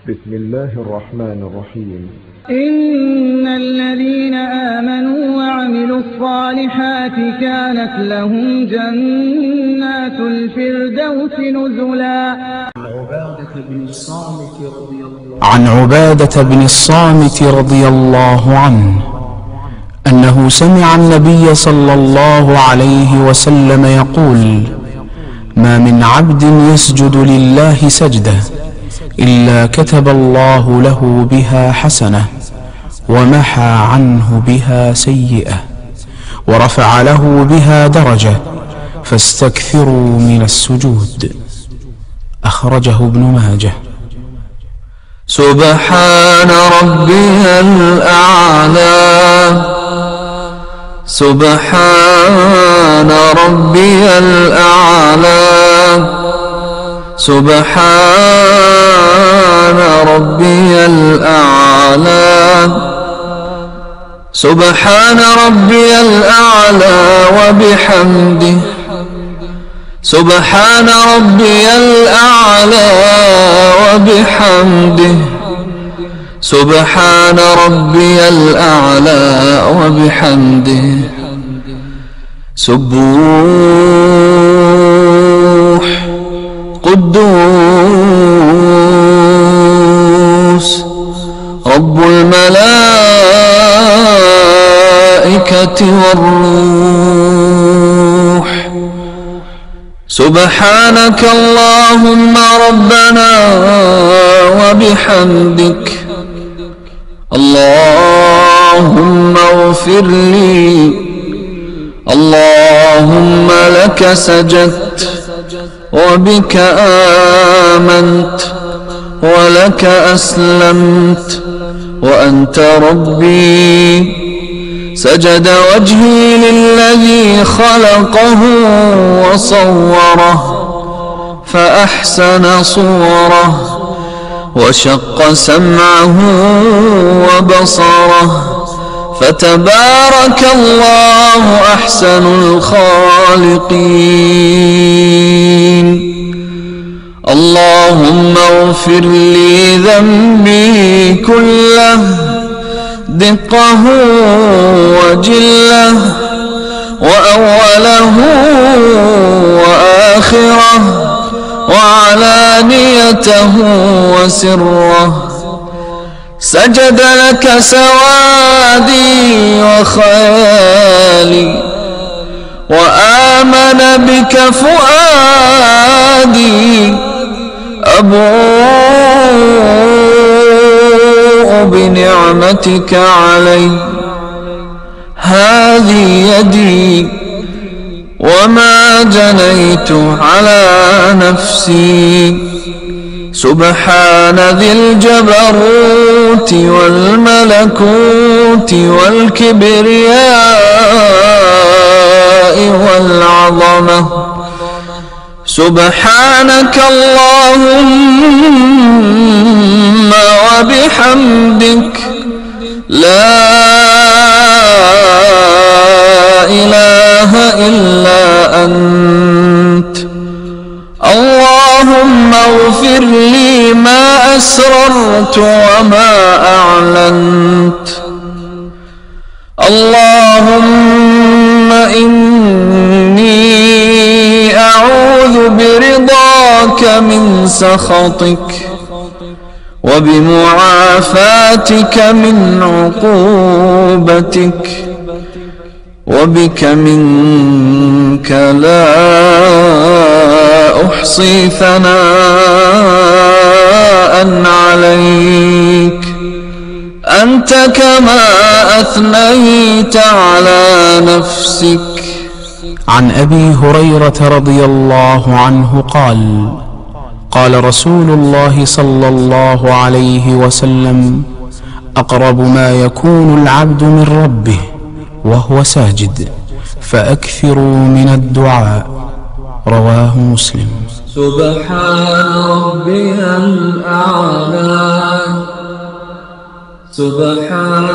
بسم الله الرحمن الرحيم. إن الذين آمنوا وعملوا الصالحات كانت لهم جنات الفردوس نزلا. عن عبادة بن الصامت رضي الله عنه أنه سمع النبي صلى الله عليه وسلم يقول: ما من عبد يسجد لله سجدة إلا كتب الله له بها حسنة ومحى عنه بها سيئة ورفع له بها درجة، فاستكثروا من السجود. أخرجه ابن ماجه. سبحان ربي الأعلى، سبحان ربي الأعلى، سبحان ربي الأعلى، سبحان ربي الأعلى وبحمده، سبحان ربي الأعلى وبحمده، سبحان ربي الأعلى وبحمده. سبوح قدوس رب الملائكة والروح. سبحانك اللهم ربنا وبحمدك، اللهم اغفر لي، اللهم لك سجدت وبك آمنت ولك أسلمت وأنت ربي. سجد وجهي للذي خلقه وصوره فأحسن صوره وشق سمعه وبصره، فتبارك الله أحسن الخالقين. اللهم اغفر لي ذنبي كله، دقه وجله، وأوله وآخره، وعلانيته وسره. سجد لك سوادي وخيالي، وآمن بك فؤادي. أبوء بنعمتك علي، هذه يدي وما جنيت على نفسي. سبحان ذي الجبروت والملكوت والكبرياء والعظمة. سبحانك اللهم وبحمدك، لا إله إلا أنت. اللهم اغفر لي ما أسررت وما أعلنت. اللهم إني أعوذ برضاك من سخطك، وبمعافاتك من عقوبتك، وبك منك لا أحصي ثناء عليك، أنت كما أثنيت على نفسك. عن أبي هريرة رضي الله عنه قال: قال رسول الله صلى الله عليه وسلم: أقرب ما يكون العبد من ربه وهو ساجد، فأكثروا من الدعاء. رواه مسلم. سبحان ربي الأعلى، سبحان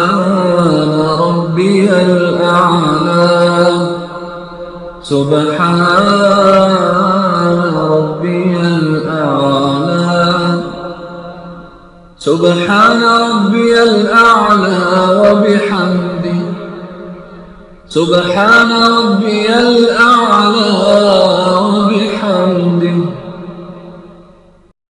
ربي الأعلى، سبحان ربي الأعلى. سبحان ربي الأعلى وبحمده. سبحان ربي الأعلى.